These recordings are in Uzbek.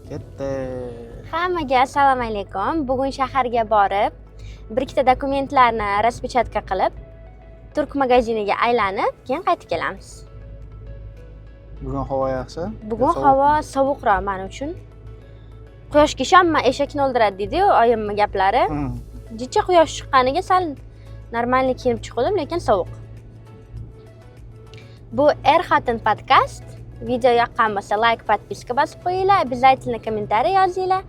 Ketdi. Hammaga assalomu alaykum. Bugun shaharga borib, bir ikkita dokumentlarni распечатка qilib, turk magaziniga aylanib, keyin qaytib kelamiz. Bugun havo yaxshi. Bugun Sovuq. havo sovuqroq men uchun. Quyoshga ishonma, eshakni o'ldiradi deydi-yu oyimning gaplari. Jicha quyosh chiqqaniga sal нормальный kiyinib chiqdim, lekin sovuq. Bu Er Xotin podkast. Video yoqqan bo'lsa like, подписка bosib qo'yinglar, обязательно kommentariy yozinglar.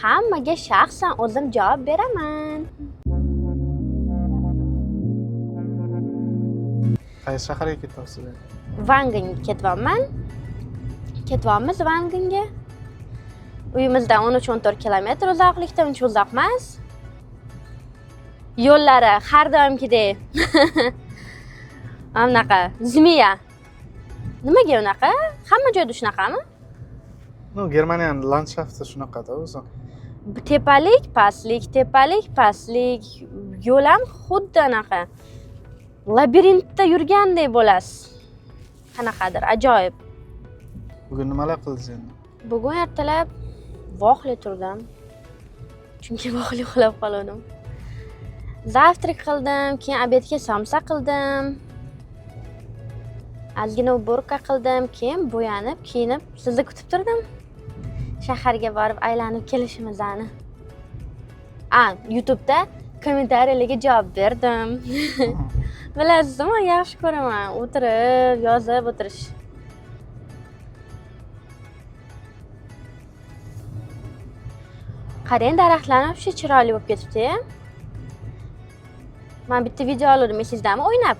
Hammaga shaxsan o'zim javob beraman. Qaysi shaharga ketyapsiz? Vangenga ketyapman. Ketyapmiz Vangenga. Uyimizdan 13-14 kilometr uzoqlikda, uncha uzoq emas. Yo'llari har doimgidek mana bunaqa змея. Nimaga unaqa? Hamma joyda shunaqami? Ну, Germaniyaning landshafti shunaqada o'zi. Tepalik, pastlik, tepalik, pastlik. Yo'l ham xuddi anaqa labirintda yurgandek bo'lasiz. Qanaqadir ajoyib. Bugun nimalar qildingiz endi? Bugun ertalab vaqtli turdim. Chunki vaqtli uxlab qolgandim. Завтрак qildim, keyin обед ga somsa qildim. Ozgina уборка qildim, keyin bo'yanib, kiyinib sizni kutib turdim. Shaharga borib aylanib kelishimizni. A, YouTube'da kommentariyalarga javob berdim. Bilasizmi, yaxshi ko'raman o'tirib, yozib o'tirish. Qarang, daraxtlar вообще chiroyli bo'lib ketibdi. Men bitta video oldim, esingizdami, o'ynab.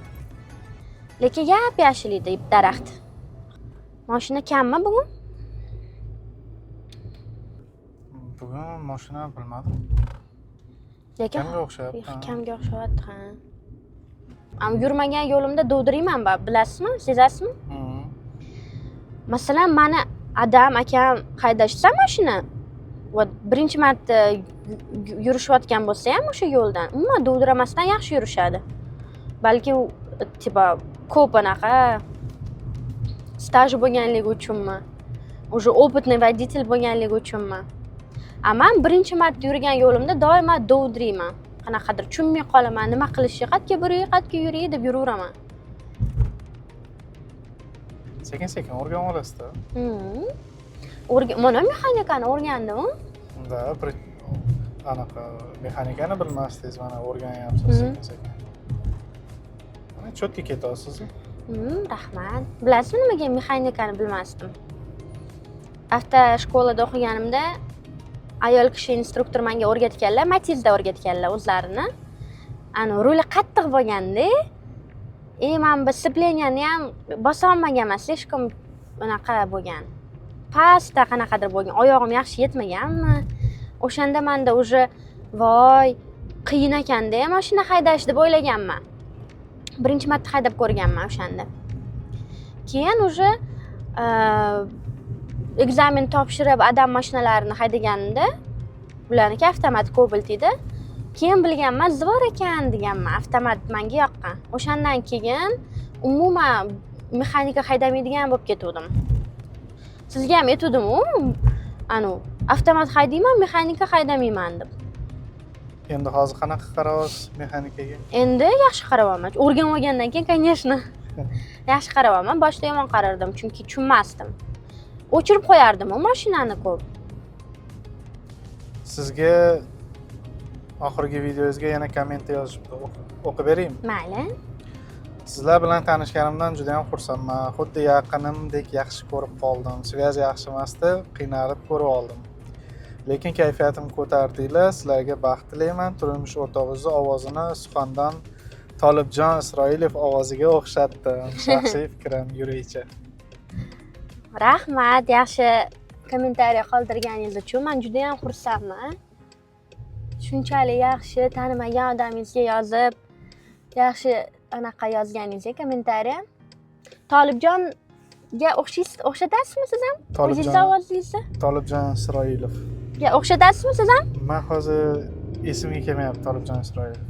Lekin yap-yashil edi daraxt. Mashina kammi bugun? Bugun mashina bilmadim. Lekin Kamga o'xshayapti, ha. Kamga o'xshayapti, ha. Am yurmagan yo'limda dovdirayman, bilasizmi? Sezasizmi? Masalan, mani adam akam haydashsa mashina, вот birinchi marta yurishayotgan bo'lsa ham o'sha yo'ldan, umuman dovdiramasdan yaxshi yurishadi. Balki u типа ko'p anaqa staj bo'lganligi uchunmi, уже опытный водитель bo'lganligi uchunmi. A man birinchi marta yurgan yo'limda doimo dovdirayman. Qanaqadir tushunmay qolaman, nima qilishni, qayerga buray, qayerga yuray deb yuraveraman. Sekin-sekin o'rganib olasizda. Mana mexanikani o'rgandim. Unda bir anaqa mexanikani bilmasdingiz, mana o'rganyapsiz sekin-sekin. Mana чётко ketyapsiz. Rahmat. Bilasizmi nimaga mexanikani bilmasdim? Автошкола da o'qiganimda ayol kishi instruktor menga o'rgatganlar, Matizda o'rgatganlar o'zlarini. Ani ruli qattiq bo'lganda, man bu сцепление ni ham bosa olmaganman, слишком unaqa bo'lgan. Pastda qanaqadir bo'lgan, oyog'im yaxshi yetmaganmi? O'shanda menda уже voy, qiyin ekanda mashina haydash deb o'ylaganman. Birinchi marta haydab ko'rganman o'shanda. Keyin уже экзамен topshirib adam mashinalarini haydaganimda, ularniki avtomat Cobalt edi. Keyin bilganman, zo'r ekan deganman, avtomat menga yoqqan. O'shandan keyin umuman mexanika haydamaydigan bo'lib ketgandim. Sizga ham aytgandim-u, anu avtomat haydayman, mexanika haydamayman deb. Endi hozir qanaqa qarayapsiz mexanikaga? Endi yaxshi qarayapman. O'rganib olgandan keyin, конечно, yaxshi qarayapman. Boshida yomon qarardim, chunki tushunmasdim. O'chirib qo'yardim u mashinani ko'p. Sizga oxirgi videongizga yana komment yozishibdi. O'qib beraymi? Mayli. Sizlar bilan tanishganimdan juda ham xursandman. Xuddi yaqinimdek yaxshi ko'rib qoldim. Связь yaxshi emasdi, qiynalib ko'rib oldim. Lekin kayfiyatimni ko'tardinglar. Sizlarga baxt tilayman. Turmush o'rtog'ingizni ovozini suxandan Tolibjon Isroilov ovoziga o'xshatdim. Shaxsiy fikrim yuriycha. Rahmat, yaxshi kommentariy qoldirganingiz uchun men juda ham xursandman. Shunchalik yaxshi tanimagan odamingizga yozib, yaxshi anaqa yozganingizga kommentariy. Tolibjonga o'xshaysiz, o'xshatasizmi siz ham? O'zingiz ovozingizni? Tolibjon Isroilov. Ga o'xshatasizmi siz ham? Men hozir esimga kelmayapti Tolibjon Isroilov.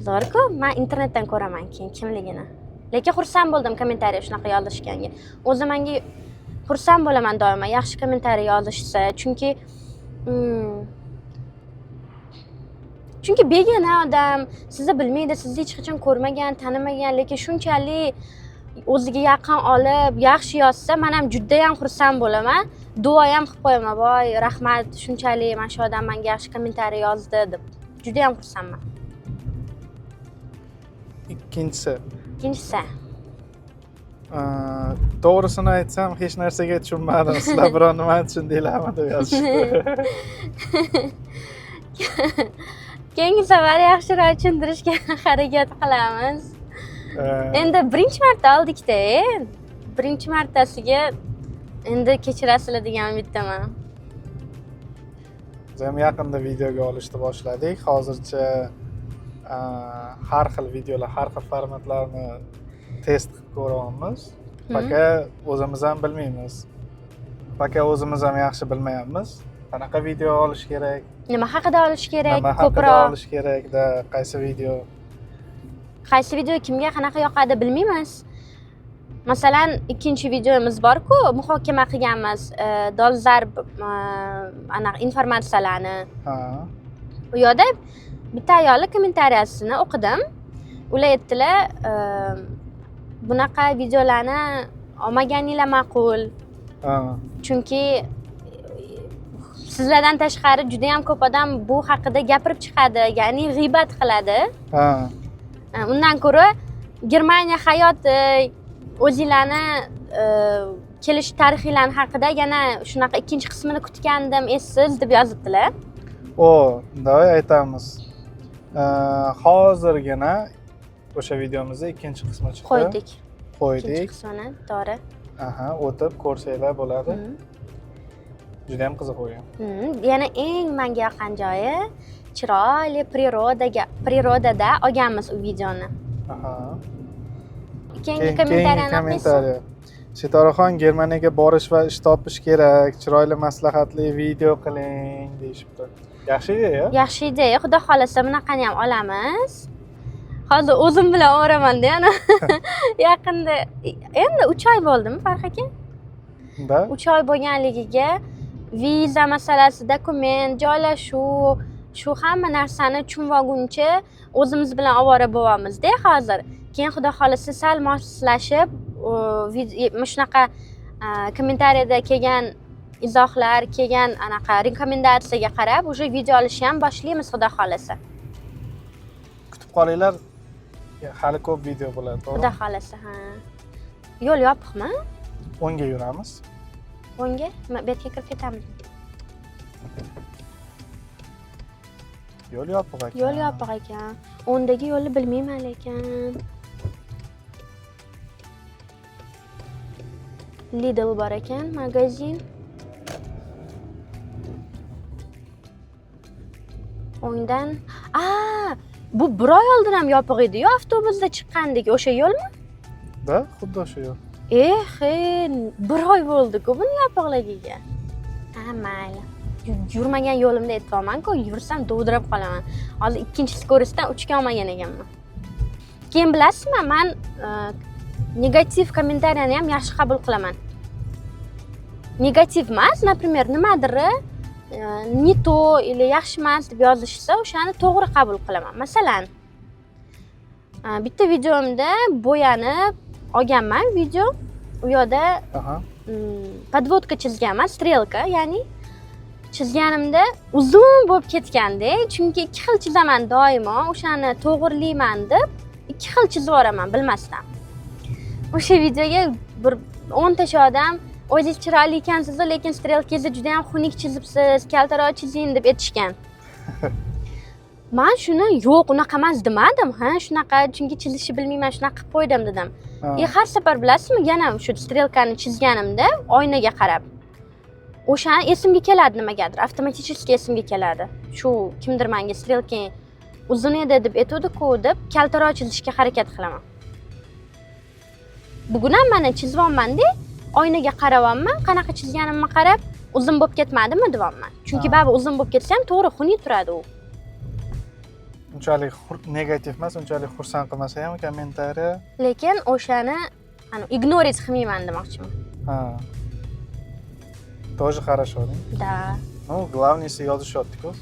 Zo'r-ku, men internetdan ko'raman keyin kimligini. Lekin xursand bo'ldim kommentariy shunaqa yozishganga. O'zi menga Xursand bo'laman doimo yaxshi kommentariy yozishsa, chunki chunki begona odam, sizni bilmaydi, sizni hech qachon ko'rmagan, tanimagan, lekin shunchalik o'ziga yaqin olib yaxshi yozsa, man ham judayam xursand bo'laman. Duo ham qilib qo'yaman: voy, rahmat, shunchalik mana shu odam menga yaxshi kommentariy yozdi, deb judayam xursandman. Ikkinchisi. Ikkinchisi. To'g'risini aytsam, hech narsaga tushunmadim. Sizlar biron nimani tushundinglarmi, deb yozishdi. Keyingi safar yaxshiroq tushuntirishga harakat qilamiz. Endi birinchi marta oldikda, birinchi martasiga endi kechirasizlar degan umiddaman. Biz ham yaqinda videoga olishni boshladik. Hozircha har xil videolar, har xil formatlarni test qilib ko'ryapmiz. Пока o'zimiz ham bilmaymiz, пока o'zimiz ham yaxshi bilmayapmiz, qanaqa video olish kerak, nima haqida olish kerak, nima haqida ko'proq olish kerakda, qaysi video qaysi video kimga qanaqa yoqadi, bilmaymiz. Masalan, ikkinchi videomiz borku, muhokama qilganmiz, dolzarb anaqa informatsiyalarni. U yoqda bitta ayolni kommentariyasini o'qidim. Ular aytdilar, bunaqa videolarni olmaganinglar ma'qul, chunki sizlardan tashqari juda yam ko'p odam bu haqida gapirib chiqadi, ya'ni g'iybat qiladi. Undan ko'ra Germaniya hayoti, o'zinglarni kelish tarixinglarni haqida yana shunaqa ikkinchi qismini kutgandim, essiz, deb yozibdilar. O, давай aytamiz. Hozirgina o'sha videomizni ikkinchi qismi chiqdi. Qo'ydik ikkinchi Qo'ydik. qismini, to'g'ri. Aha, o'tib ko'rsanglar bo'ladi. Juda ham qiziq bo'lgan. Yana eng menga yoqqan joyi, chiroyli природа ga, природа da olganmiz u videoni. Keyingi Keyingi kommentariyani o'qiysiz. Kommentariya. Sitoraxon, Germaniyaga borish va ish topish kerak, chiroyli maslahatli video qiling, deyishibdi. Yaxshi ideya. Yaxshi ideya, xudo xohlasa bunaqani ham olamiz. Hozir o'zim bilan ovoramanda yana. Yaqinda endi 3 oy bo'ldimi, Farruh aka? Да. 3 oy bo'lganligiga viza masalasi, dokument, joylashuv, shu hamma narsani tushunib olguncha o'zimiz bilan ovora bo'lyapmizda hozir. Keyin xudo xohlasa sal moslashib, mana shunaqa kommentariyada kelgan izohlar, kelgan anaqa rekomendatsiyaga qarab уже video olishni ham boshlaymiz, xudo xohlasa. Kutib qolinglar, hali ko'p video bo'ladi, Xudo to'g'rimi? xohlasa, ha. Yo'l yopiqmi? O'ngga yuramiz. O'ngga? Nima, bu yerga kirib ketamiz? Yo'l yopiq ekan. Yo'l yopiq ekan. O'ndagi yo'lni bilmayman lekin. Lidl bor ekan, magazin. O'ngdan, a, bu bir oy oldin ham yopiq edi-yu, avtobusda chiqqandik. O'sha yo'lmi? Да, xuddi o'sha yo'l. Eh, bir oy bo'ldi-ku buni yopiqligiga. Ha, mayli. Yurmagan yo'limda aytyapman-ku, yursam dovdirab qolaman. Hozir ikkinchi скорость dan uchga olmagan ekanman. Keyin bilasizmi, man negativ kommentariyani ham yaxshi qabul qilaman. Negativ emas, например, nimadir не то или yaxshi emas deb yozishsa, o'shani to'g'ri qabul qilaman. Masalan, bitta videomda bo'yanib olganman video. U yoqda подводка chizganman, стрелка, ya'ni chizganimda uzun bo'lib ketganda, chunki ikki xil chizaman doimo, o'shani to'g'irlayman deb ikki xil chizib yuboraman bilmasdan. O'sha videoga bir 10 tacha odam: "O'zingiz chiroyli ekansiz, lekin strelkangizni juda ham xunuk chizibsiz, kaltaroq chizing", deb aytishgan. Man shuni "Yo'q, unaqa emas" demadim. "Ha, shunaqa, chunki chizishni bilmayman, shunaqa qilib qo'ydim", dedim. И har safar, bilasizmi, yana shu strelkani chizganimda oynaga qarab o'shani esimga keladi, nimagadir avtomatически esimga keladi, shu kimdir manga "Strelkang uzun edi" deb aytuvdiku, deb kaltaroq chizishga harakat qilaman. Bugun ham mana chizyapmanda, oynaga qarayapman, qanaqa chizganimni qarab, uzun bo'lib ketmadimi, deyapman, chunki baribir uzun bo'lib ketsa ham, to'g'ri, xunuk turadi u. Unchalik negativ emas, unchalik xursand qilmasa ham kommentariya. Lekin o'shani ani игнорить qilmayman demoqchiman. Ha. Тоже хорошо. Да. Ну, главный si yozishyapti-ku.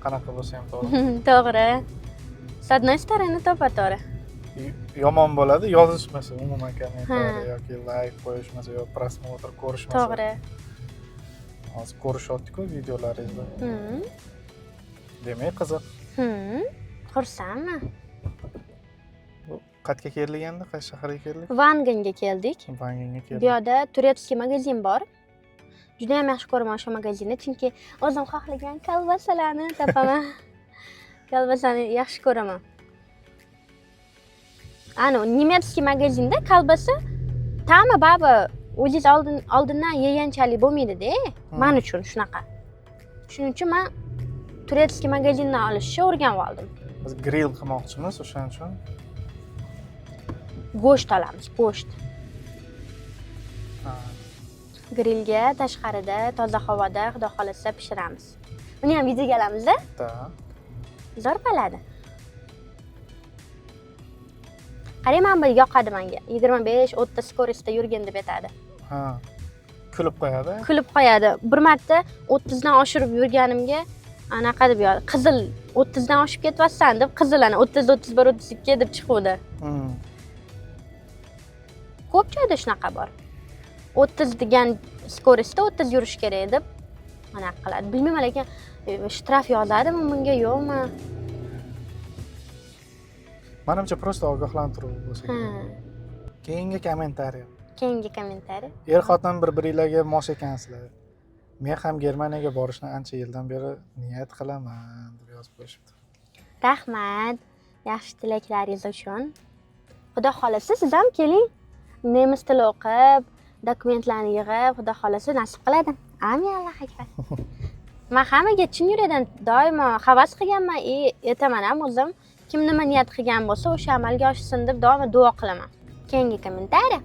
Qanaqa bo'lsa ham to'g'ri. To'g'ri, с одной стороны, to'ppa to'g'ri. Yomon bo'ladi yozishmasa umuman, kommentariy yoki layk qo'yishmasa yo просмотр ko'rishmasa. Hozir ko'rishyapti-ku videolaringizni. Demak, qiziq. Xursandman. Bu qayerga keldik endi? Qaysi shaharga keldik? Vanganga keldik. Vangenga Bu keldik. yoqda турецкий magazin bor. Judayam yaxshi ko'raman o'sha magazinni, chunki o'zim xohlagan kolbasalarni topaman. Kolbasani yaxshi ko'raman. Ani немецкий magazinda kolbasa ta'mi baribir o'zingiz oldindan yeganchalik bo'lmaydida. Man uchun shunaqa. Shuning uchun man турецкий magazindan olishni o'rganib oldim. Biz grill qilmoqchimiz, o'shaning uchun. Go'sht olamiz, go'sht. Ha. Grillga tashqarida, toza havoda, xudo xohlasa, pishiramiz. Uni ham videoga olamizda. Да. Zo'r bo'ladi. Qarang, mana bu yoqadi menga. 25-30 скорость da yurgin deb aytadi. Ha. Kulib qo'yadi. Kulib qo'yadi. Bir marta 30 dan oshirib yurganimga anaqa deb yozdi. Qizil, 30 dan oshib ketyapsan deb, qizil, ana 30, 31, 32 deb chiquvdi. Ko'p joyda shunaqa bor. 30 degan скорость da 30 yurish kerak deb anaqa qiladi. Bilmayman, lekin shtraf yozadimi bunga, yo'qmi? Manimcha, просто ogohlantiruv bo'lsa kerak. Keyingi kommentariy. Keyingi kommentariy. Er xotin bir biringlarga mos ekansizlar. Men ham Germaniyaga borishni ancha yildan beri niyat qilaman, deb yozib qo'yishibdi. Rahmat yaxshi tilaklaringiz uchun. Xudo xohlasa, siz ham keling. Nemis tili o'qib, dokumentlarni yig'ib, xudo xohlasa, nasib qiladi. Amin, Alloh akbar. Man hammaga chin yurakdan doimo havas qilganman и aytaman ham o'zim, kim nima niyat qilgan bo'lsa, o'sha amalga oshsin deb doimo duo qilaman. Keyingi kommentariy.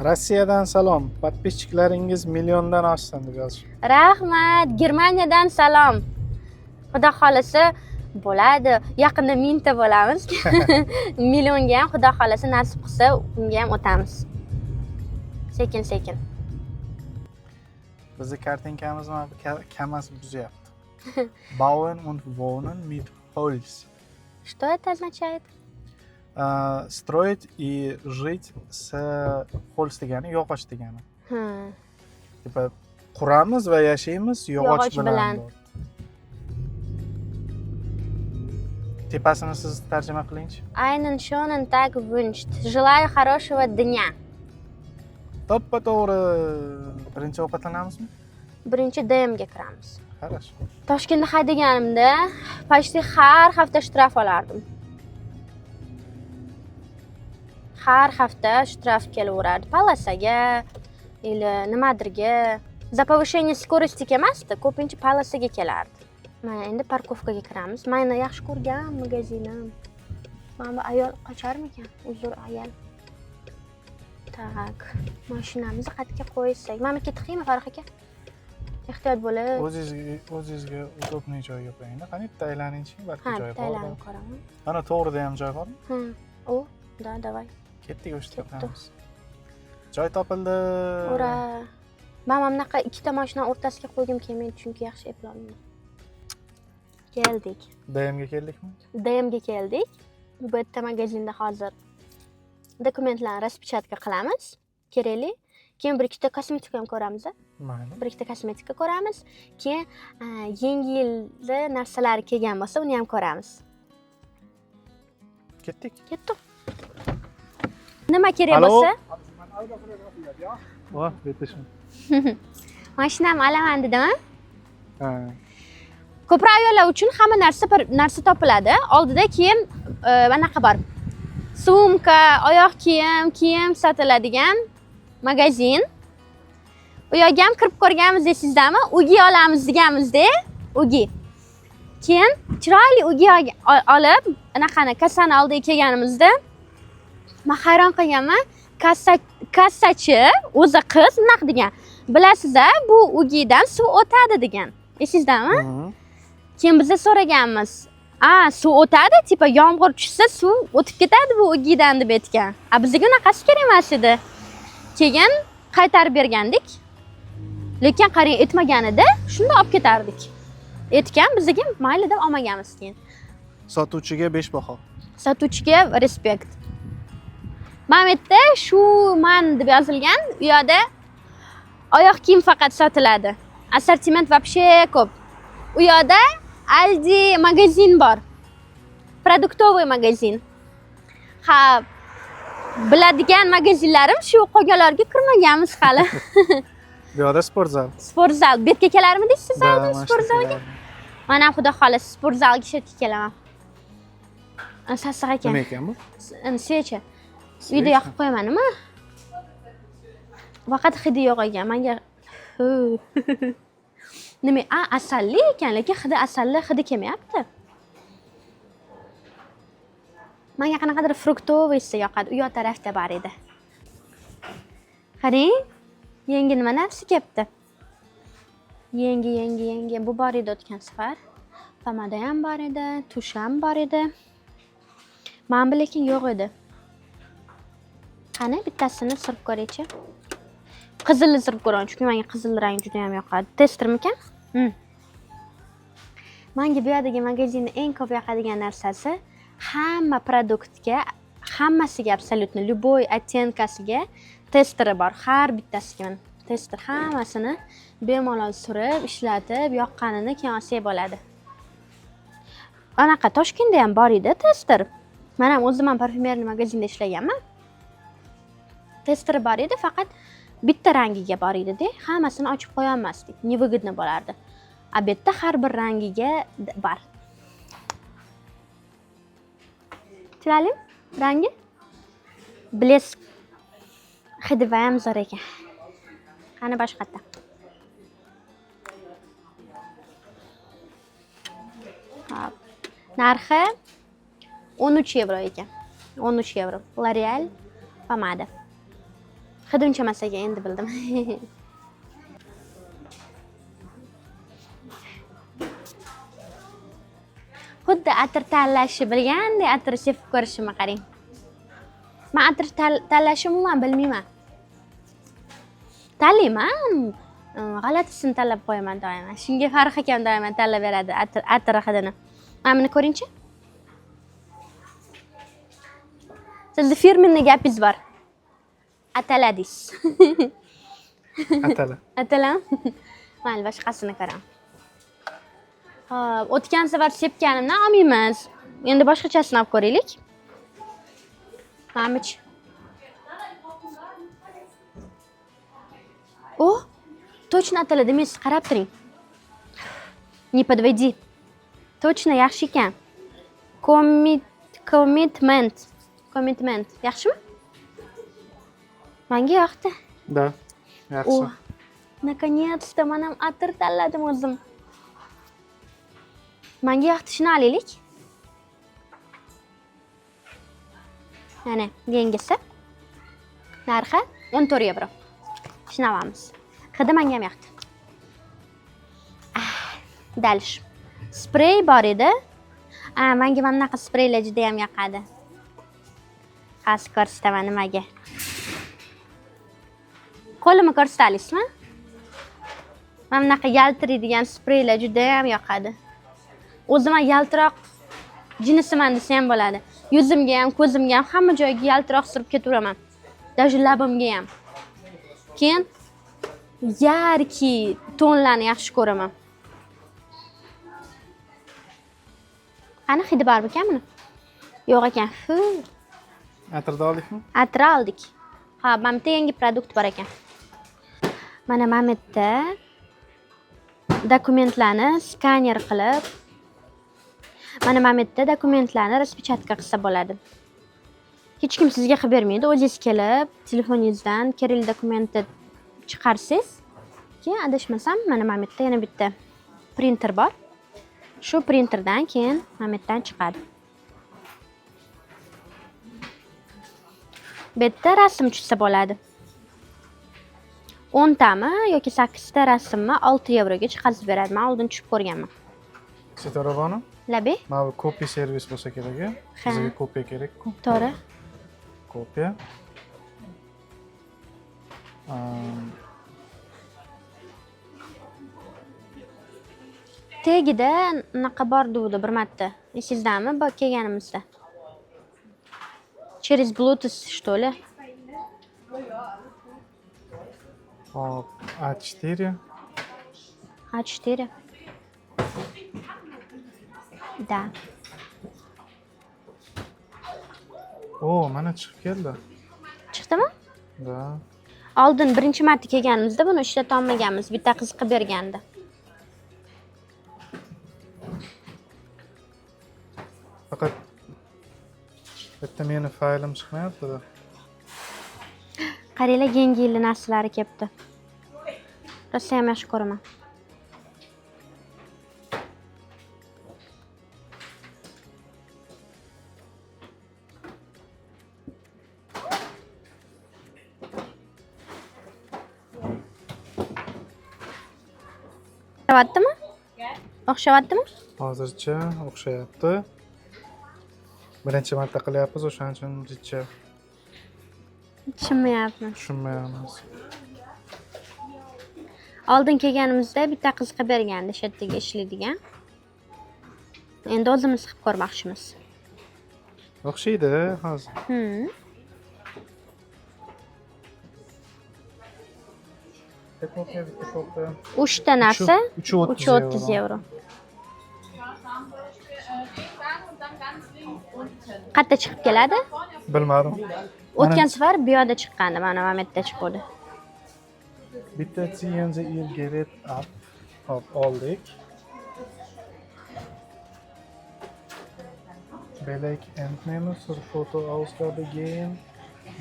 Rossiyadan salom. Подписчик laringiz milliondan oshsin, deb yozishibdi. Rahmat. Germaniyadan salom. Xudo xohlasa, bo'ladi. Yaqinda 1000 ta bo'lamiz. Millionga ham, xudo xohlasa, nasib qilsa, unga ham o'tamiz sekin sekin. Bizni kartinkamizni mana bu Kamaz buzyapti. Bauen und wohnen mit Holz. Что это означает? Строить и жить с Holz degani yog'och degani. Типа quramiz va yashaymiz yog'och Yog'och bilan. Bilan. Deyapti. Tepasini siz tarjima qilingchi. Einen schönen Tag wünscht. Желаю хорошего дня. To'ppa to'g'ri. Birinchi ovqatlanamizmi? Birinchi DMga kiramiz. Хорошо. Toshkentda haydaganimda почти har hafta shtraf olardim. Har hafta shtraf kelaverardi. Полоса ga или nimadirga. За повышение скорости emasdi, ko'pincha полоса ga kelardi. Mana endi парковка ga kiramiz. Meni yaxshi ko'rgan magazinim. Mana bu ayol qocharmikan? Uzr, ayol. Так, mashinamizni qayerga qo'ysak? Mana bu yerga tiqaymi, Farruh aka? Ehtiyot bo'lib. O'zingizga удобный joyga qo'ying. Qani, bitta aylaningchi, balki Ha, joy bitta bor. aylanib ko'raman. Mana, to'g'rida ham joy bormi? Ha. O, да, давай. Ketdik, o'sha Ketdi. Topamiz. Joy topildi. Ура! Man mana bunaqa ikkita mashina o'rtasiga qo'ygim kelmaydi, chunki yaxshi eplolmayman. Keldik. DMga keldikmi? DMga keldik. Bu yerda magazinda hozir dokumentlarni распечатка qilamiz. Kerakli. Keyin bir ikkita kosmetika ham ko'ramiz. A? Mayli. Bir ikkita kosmetika ko'ramiz. Keyin yangi yilda narsalari kelgan bo'lsa, uni ham ko'ramiz. Ketdik. Ketdik. Nima kerak Alo? bo'lsa, Voh, bitishim. Mashinamni olaman dedim. A? Ha. Ko'proq ayollar uchun hamma narsa, bir narsa topiladi. Oldida keyin anaqa bor. Sumka, oyoq kiyim, kiyim sotiladigan magazin. U yerga ham kirib ko'rganmiz, esingizdami? Ugi olamiz deganmizda, ugi. Keyin chiroyli ugi olib, anaqani, kassani oldiga kelganimizda man hayron qolganman. Kassachi o'zi qiz bunaqa degan. Bilasiz-a, bu ugidan suv o'tadi, degan. Esingizdami? Mhm. Keyin biza so'raganmiz. A, suv o'tadi, типа yomg'ir tushsa, suv o'tib ketadi bu ugidan, deb aytgan. A bizga unaqasi kerak emas edi. Keyin qaytarib bergandik. Lekin qarang, aytmaganida shunda olib ketardik. Aytgan bizga, mayli deb olmaganmiz keyin. Sotuvchiga 5 baho. Sotuvchiga респект. Mana bu yerda Schuhmann deb yozilgan, u yoqda oyoq kiyim faqat sotiladi. Assortiment вообще ko'p. U yoqda Aldi magazin bor. Продуктовый магазин. Ha, biladigan magazinlarim shu, qolganlarga kirmaganmiz hali. Bu yoqda sport zal. Sport zal. Bu yerga kelarmidingiz siz Да, oldin mana shu sport zalga? kelardim. Man ham, xudo xohlasa, sport zalga shu yerga kelaman. Sassiq ekan. Nima ekan bu? Свеча. Uyda yoqib qo'yaman, nima? Faqat hidi yo'q ekan. Menga Hu. Nima? A, asalli ekan, lekin hidi, asalli hidi kelmayapti. Menga qanaqadir фруктовый si yoqadi. U yoq tarafda bor edi. Qarang, yangi nima narsa kelibdi. Yangi, yangi, yangi. Bu bor edi o'tgan safar. Pomada ham bor edi, тушь ham bor edi. Mana bu lekin yo'q edi. Qani, bittasini surib ko'raychi. Qizilni surib ko'raman, chunki menga qizil rang juda ham yoqadi. Testermikan? Menga bu yerdagi magazinda eng ko'p yoqadigan narsasi hamma продукт ga, hammasiga, абсолютно любой оттенка siga testeri bor. Har bittasiga mana tester, hammasini bemalol surib, ishlatib, yoqqanini keyin olsak bo'ladi. Anaqa Toshkentda ham bor edi tester. Men ham o'zim ham парфюмерный magazinda ishlaganman. Testeri bor edi, faqat bitta rangiga bor edi-da, hammasini ochib qo'ya olmasdik. Невыгодно bo'lardi. A bu yerda har bir rangiga bor. Chiroyli rangi? Блеск. Hidi ham zo'r ekan. Qani boshqatdan. Hop. Narxi 13 yevro ekan. 13 yevro. L'Oreal pomada. Hidi uncha emas ekan, endi bildim. Xuddi atir tanlashni bilgandek atir sepib ko'rishimni qarang. Men atir tanlashni umuman bilmayman. Tanlayman, g'alatisini tanlab qo'yaman doimo. Shunga Farruh akam doimo tanlab beradi atir hidini. Mana buni ko'ringchi. Sizni фирменный gapingiz bor. Ataladingiz. Atala. Atala. Mayli, boshqasini ko'raman. Hop, o'tgan safar sepganimdan olmaymiz. Endi boshqachasini olib ko'raylik. Mana. O, точно atala demaysiz, qarab turing. Не подведи. Точно yaxshi ekan. Commitment. Commitment. Yaxshimi? Menga yoqdi. Да. Yaxshi. O, наконец-то men ham atir tanladim o'zim. Menga yoqdi, shuni olaylik. Mana, yangisi. Narxi 14 yevro. Shuni olamiz. Hidi menga ham yoqdi. Дальше. Sprey bor edi. Menga mana bunaqa spreylar juda ham yoqadi. Hozir ko'rsataman nimaga. Qo'limni ko'rsata olasizmi? Mana bunaqa yaltiraydigan spreylar juda ham yoqadi. O'zim ham yaltiroq jinisiman desa ham bo'ladi. Yuzimga ham, ko'zimga ham, hamma joyga yaltiroq surib ketaveraman. Даже labimga ham. Keyin яркий tonlarni yaxshi ko'raman. Qani hidi bormikan buni? Yo'q ekan. Fu. Atirni oldikmi? Atir oldik. Ha, mana bitta yangi продукт bor ekan. Mana bu yerda dokumentlarni skaner qilib, mana bu yerda dokumentlarni распечатка qilsa bo'ladi. Hech kim sizga qilib bermaydi. O'zingiz kelib, telefoningizdan kerakli dokumentni chiqarsangiz, keyin adashmasam, mana bu yerda yana bitta printer bor. Shu printerdan keyin mana bu yerdan chiqadi. Bu yerda rasm tushsa bo'ladi. 10 tami yoki 8 ta rasmni 6 yevroga chiqazib beradi. Men oldin tushib ko'rganman. Sitora bonu? Labi? Mana bu kopiya servis bo'lsa kerak. Ha. Bizga kopiya kerak-ku. To'g'ri. Kopiya. Tagida unaqa bor degandi bir marta. Esingizdami kelganimizda? Через Bluetooth, что ли? Hop, A4. A4. Да. O, mana chiqib keldi. Chiqdimi? Да. Oldin birinchi marta kelganimizda buni ishlata olmaganmiz. Bitta qiz qilib bergandi. Faqat bitta meni faylim chiqmayapti-da. Qaranglar, yangi yilni narsalari kelibdi. Rosayam yaxshi ko'raman. O'xshayyaptimi? O'xshayyaptimi? Hozircha o'xshayapti. Birinchi marta qilyapmiz, o'shaning uchun jicha Tushunmayapman. Tushunmayapmiz. Oldin kelganimizda bitta qiz qilib bergandi, shu yerdagi ishlaydigan. Endi o'zimiz qilib ko'rmoqchimiz. O'xshaydi hozir. Bitta kofe, bitta kofe. Uchta narsa 3,30 3,30 yevro. Qayerda chiqib keladi? Bilmadim. O'tgan safar bu yoqda chiqqandi, mana yerda chiquvdi. Bitte ziehen Sie Ihr Gerät ab. Hop, oldik. Beleg entnehmen, zur Fotoausgabe gehen.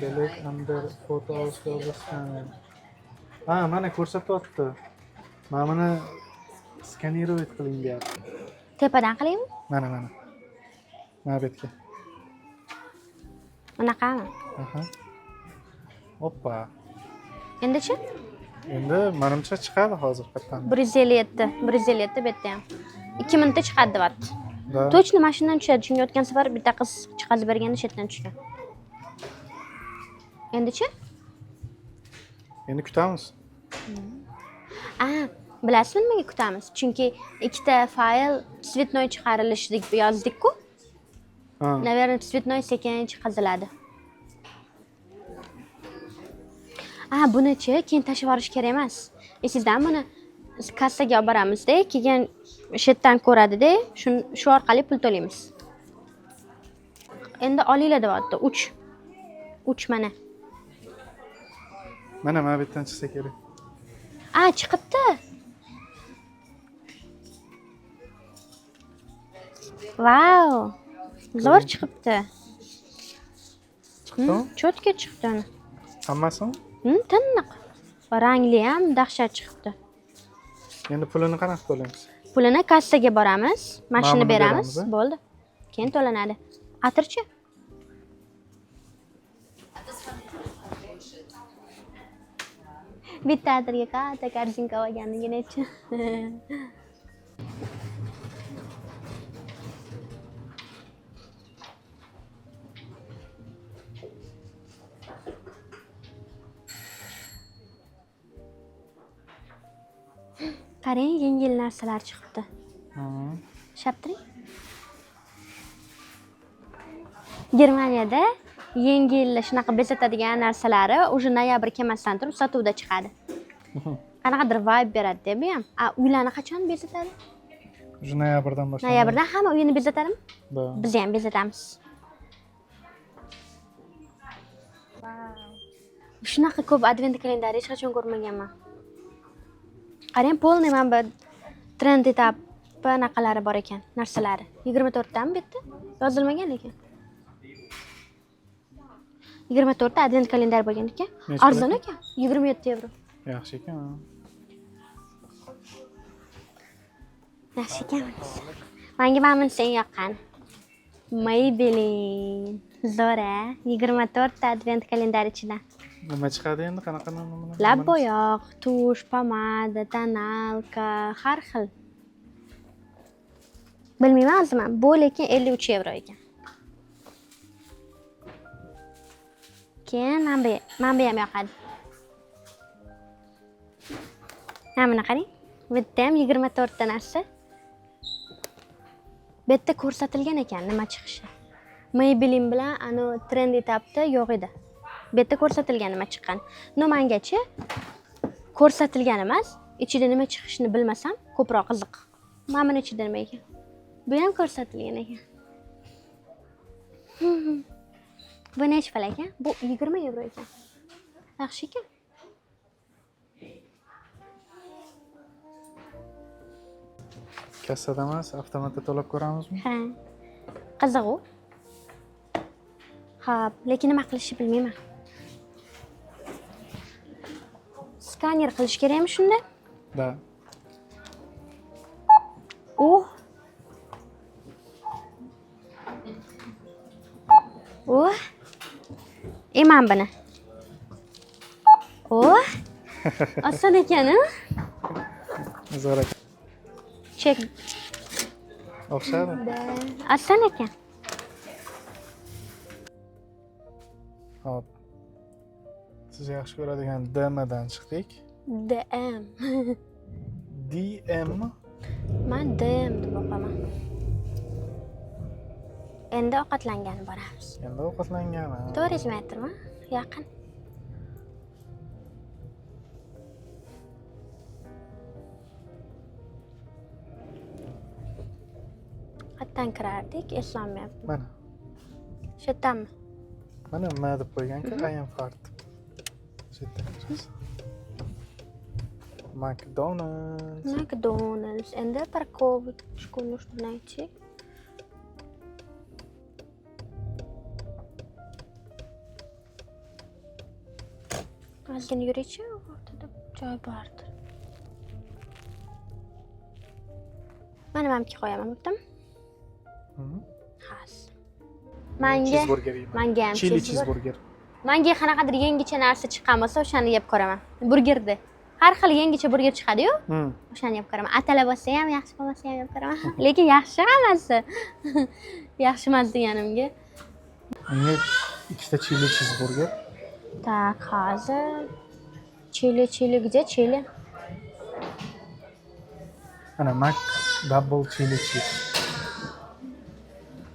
Beleg an der Fotoausgabe scannen. Ha, mana ko'rsatyapti. Mana buni сканировать qiling deyapti. Tepadan qilaymi? Mana, mana. Mana bu yerga. Bunaqami? Aha. Oppa. Endichi? Endi menimcha chiqadi hozir qayerdan. 157, 157 bu yerda ham. 2 minutda chiqadi deyapti. Да. Точно mana shundan tushadi, chunki o'tgan safar bitta qiz chiqazib berganda shu yerdan tushgan. Endichi? Endi kutamiz. A, bilasizmi nimaga kutamiz? Chunki ikkita fayl цветной chiqarilishi deb yozdik-ku. Ha. Наверное, цветной sekin chiqaziladi. A, bunichi keyin tashlab yuborish kerak emas. Esingizdan buni kassaga olib boramizda, keyin o'sha yerdan ko'radida, shu orqali pul to'laymiz. Endi olinglar deyapti. 3. 3 mana. Mana bu yerdan chiqsa kerak. A, chiqibdi. Vau! Zo'r chiqibdi. Chiqdimi? Чётко chiqdi. Hammasimi? Tiniq. Rangli ham dahshat chiqibdi. Endi pulini qanaqa to'laymiz? Pulini kassaga boramiz, mashina Mana buni beramiz, beramiz, a? Bo'ldi. Keyin to'lanadi. Atirchi? Bitta atirga katta korzinka olganligi nechi? Qarang, yengil narsalar chiqibdi. Ushlab turing. Germaniyada yangi yilda shunaqa bezatadigan narsalari уже noyabr kelmasdan turib sotuvda chiqadi. Qanaqadir vibe beradi-da bu ham. A, uylarni qachon bezatadi? Уже noyabrdan boshlanadi. Noyabrdan hamma uyini bezatadimi? Да. Biz ham bezatamiz. Shunaqa ko'p advent kalendari hech qachon ko'rmaganman. Qarang, полный mana bu trend etapi anaqalari bor ekan, narsalari. 24 tami bu yerda? Yozilmagan lekin. 24 ta advent kalendar bo'lgan ekan. Nechi pul Arzon ekan? Ekan. 27 yevro. Yaxshi ekan. Yaxshi ekan bunisi. Menga mana bunisi eng yoqqani. Maybelline. Zo'r a? 24 ta advent kalendar ichidan. Nima chiqadi endi? Qanaqa nima? Lab bo'yoq, тушь, pomada, тоналка, har xil. Bilmayman o'zim ham. Bu lekin 53 yevro ekan. Keyin mana bu ham yoqadi. Mana buni qarang. Bu yerda ham 24 ta narsa. Bu yerda ko'rsatilgan ekan nima chiqishi. Maybelline bilan anu Trendy Tabda yo'q edi. Bu yerda ko'rsatilgan nima chiqqan. Но mangachi ko'rsatilgan emas, ichida nima chiqishini bilmasam ko'proq qiziq. Mana buni ichida nima ekan? Bu ham ko'rsatilgan ekan. Bu nechi pul ekan? Bu 20 yevro ekan. Yaxshi ekan. Kassada emas, avtomatda to'lab ko'ramizmi? Ha. Qiziq u. Xo'p, lekin nima qilishni bilmayman. Skaner qilish kerakmi shunda? Да. Oh. Oh. E man buni. Oh. Oson ekan, a? Zo'r ekan. Chek. O'xshadi. Да. Oson ekan. Hop. Siz yaxshi ko'radigan DM dan chiqdik. DM. DM. Man DM deb o'qaman. Endi ovqatlangan boramiz. Endi ovqatlangan. Ha. 400 metrmi? Yaqin. Qayerdan kirardik? Eslolmayapman. Mana. Shu yerdanmi? Mana nima deb qo'ygan-ku, I am fart. Shu yerdan kirasiz. McDonald's. McDonald's. Endi парковочку нужно найти. Ozgina yuraychi, o'rtada joy bordir. Mana manimki qo'yaman, bo'ptimi? Mhm. Hozir. Manga Cheeseburger yeyman. Manga ham Chili cheeseburger. cheeseburger. Manga qanaqadir yangicha narsa chiqqan bo'lsa, o'shani yeb ko'raman. Burgerda. Har xil yangicha burger chiqadi-yu, o'shani yeb ko'raman. Atala bo'lsa ham, yaxshi bo'lmasa ham yeb ko'raman. Lekin yaxshi hammasi. Yaxshi emas deganimga. Menga ikkita chili cheeseburger. Так, hozir. Chili, chili, где chili? Mana Mac double chili cheese.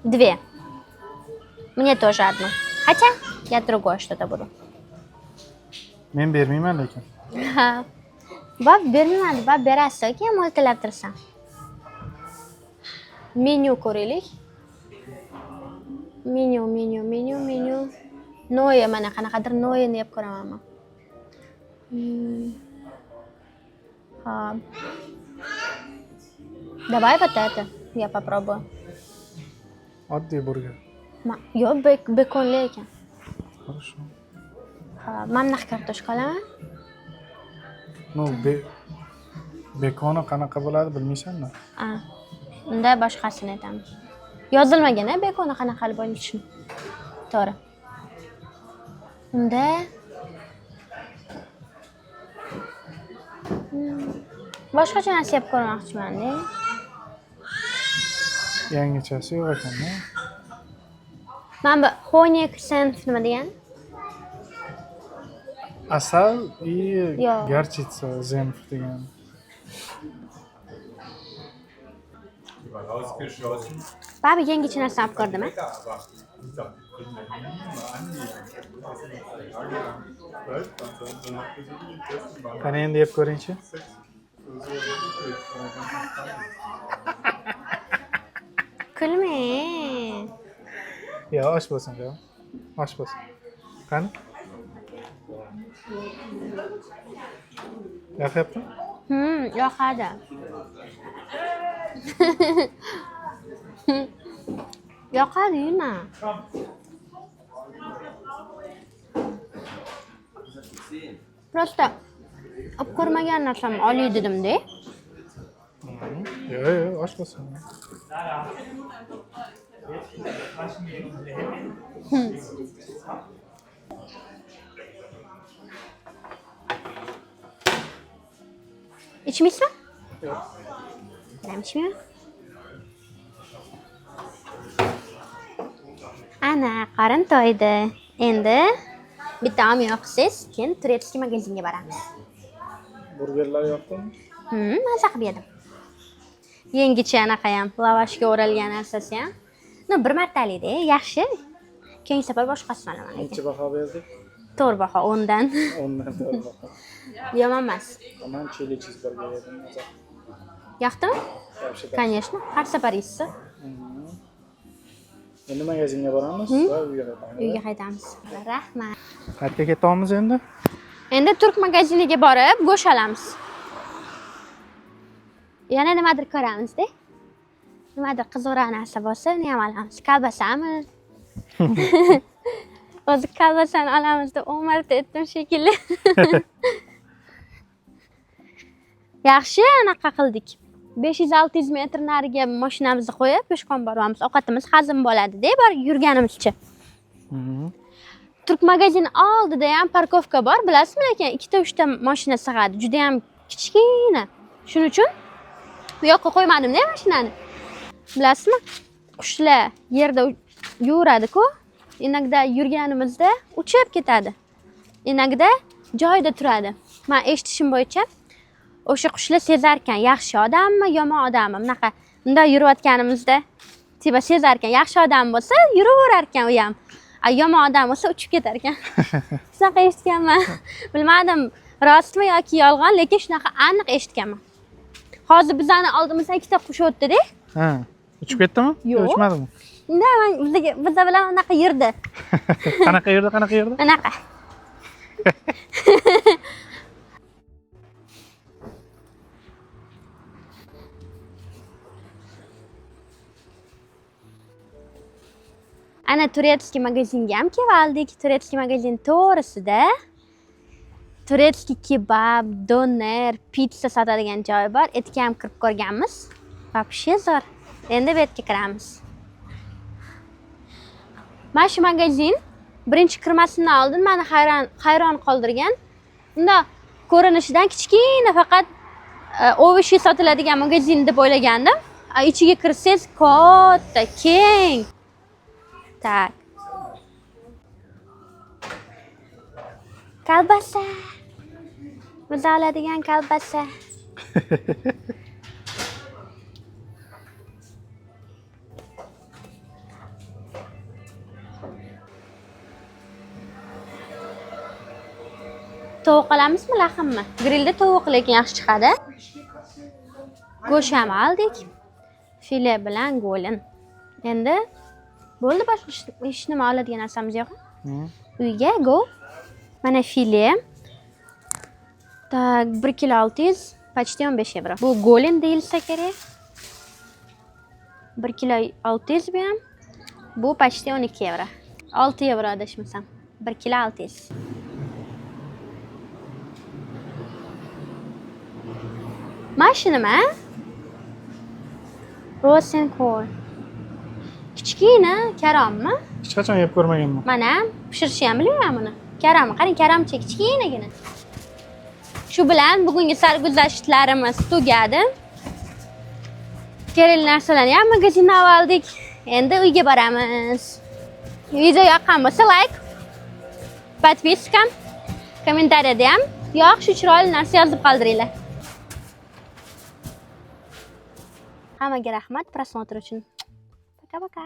Две. Мне тоже одну. Хотя я другое что-то буду. Men bermayman lekin. Ha. Bob bermayman, bob berasiz, keyin mo'ltilab tursam. Menyu ko'raylik. Menyu, menyu, menyu, menyu. Noya, mana qanaqadir noyani yeb ko'raman man. Xo'p. Давай вот это я попробую. Oddiy burger. Yo'q, bekonli ekan. Хорошо. Xo'p, mana bunaqa kartoshka olaman. Ну, bekoni qanaqa bo'ladi bilmaysanmi? A, unda boshqasini aytamiz. Yozilmagan a bekoni qanaqa bo'lishini. To'g'ri. Unda boshqacha narsa yeb ko'rmoqchiman-da. Yangichasi yo'q ekanda. Mana bu Honig Senf nima degani? Asal и Yo'q. Горчица, Senf degan. Die war rausgeschossen. Baribir yangicha narsa olib ko'rdim a. Lecker, aber wie gesagt, die können ja nie mal angehen. Das ist jahrelang dann habt ihr so viel gegessen, waren Qani endi yeb ko'ringchi. sechs, so wirklich, von der ganzen Zeit. Kulmang. Yo, osh bo'lsin, yo. Osh bo'lsin. Qani? Yoqyaptimi? Yoqadi. Yoqadi, yeyman. Просто olib ko'rmagan narsamni olay dedim-da. Yo'q, yo'q, osh bo'lsin. Ichmaysizmi? Yo'q. Men ichmayman. Ana, qorin to'ydi. Endi bitta om yoqsiz, keyin турецкий magazinga boramiz. Burgerlar yoqdimi? Maza qilib yedim. Yangicha anaqa ham, lavashga o'ralgan narsasi ham. Ну, bir martalikda, yaxshi. Keyingi safar boshqasini olaman lekin. Necha baho berdik? To'rt baho 10 dan. 10 dan 4 baho. Yomon emas. Man chili cheeseburger yedim. Maza. Yoqdimi? Вообще. Конечно, har safar yeysiz. Endi magazinga boramiz va uyga qaytamiz. Uyga qaytamiz. Rahmat. Qayerga ketyapmiz endi? Endi turk magaziniga borib go'sht olamiz. Yana nimadir ko'ramizda. Nimadir qiziqroq narsa bo'lsa, uni ham olamiz. Kolbasami? O'zi kolbasani olamiz deb 10 marta aytdim shekilli. Yaxshi, anaqa qildik. 500-600 metr nariga mashinamizni qo'yib, пешком boryapmiz. Ovqatimiz hazm bo'ladi-da, borib yurganimizcha. Turk magazini oldida ham парковка bor, bilasizmi, lekin ikkita uchta mashina sig'adi. Juda ham kichkina. Shuning uchun bu yoqqa qo'ymadim-da mashinani. Bilasizmi? Qushlar yerda yuradi-ku. Иногда yurganimizda uchib ketadi. Иногда joyida turadi. Man eshitishim bo'yicha o'sha qushlar sezarkan, yaxshi odammi, yomon odammi. Bunaqa bunday yurayotganimizda типа sezarkan, yaxshi odam bo'lsa yuraverar ekan u ham. А yomon odam bo'lsa uchib ketar ekan. Shunaqa eshitganman. Bilmadim, rostmi yoki yolg'on, lekin shunaqa aniq eshitganman. Hozir bizani oldimizdan ikkita qush o'tdi-da. Ha. Uchib ketdimi? Yo'q. Uchmadimi? Unda bizga biza bilan unaqa yurdi. Qanaqa yerda, qanaqa yerda? Unaqa. Ana турецкий magazinga ham kelib oldik. Турецкий magazin to'g'risida турецкий kebab, doner, pitsa sotadigan joy bor. Etga ham kirib ko'rganmiz. Вообще zo'r. Endi bu yerga kiramiz. Mana shu magazin birinchi kirmasimdan oldin meni hayron qoldirgan. Unda ko'rinishidan kichkina, faqat овощи sotiladigan magazin deb o'ylagandim. А ichiga kirsangiz katta, keng. Так. Kolbasa. Biz oladigan kolbasa. Tovuq olamizmi, laxmmi? Grillda tovuq lekin yaxshi chiqadi. Go'sht ham oldik. File bilan голень. Endi bo'ldi, boshqa hech nima oladigan narsamiz yo'q. Uyga go. Mana file. Так, 1 kilo 600, почти 15 yevro. Bu голень deyilsa kerak. 1 kilo 600 bu ham. Bu почти 12 yevro. 6 yevro adashmasam. 1 kilo 600. Mana shu nima? Rosenkohl. Kichkina karommi? Hech qachon yeb ko'rmaganman. Mana pishirishni ham bilmayman buni. Karam, qarang, karamcha kichkinagina. Shu bilan bugungi sarguzashtlarimiz tugadi. Kerakli narsalarni ham magazindan oldik. Endi uyga boramiz. Video yoqqan bo'lsa like, подписка, kommentariyada ham yaxshi chiroyli narsa yozib qoldiringlar. Hammaga rahmat просмотр uchun. Пока-пока.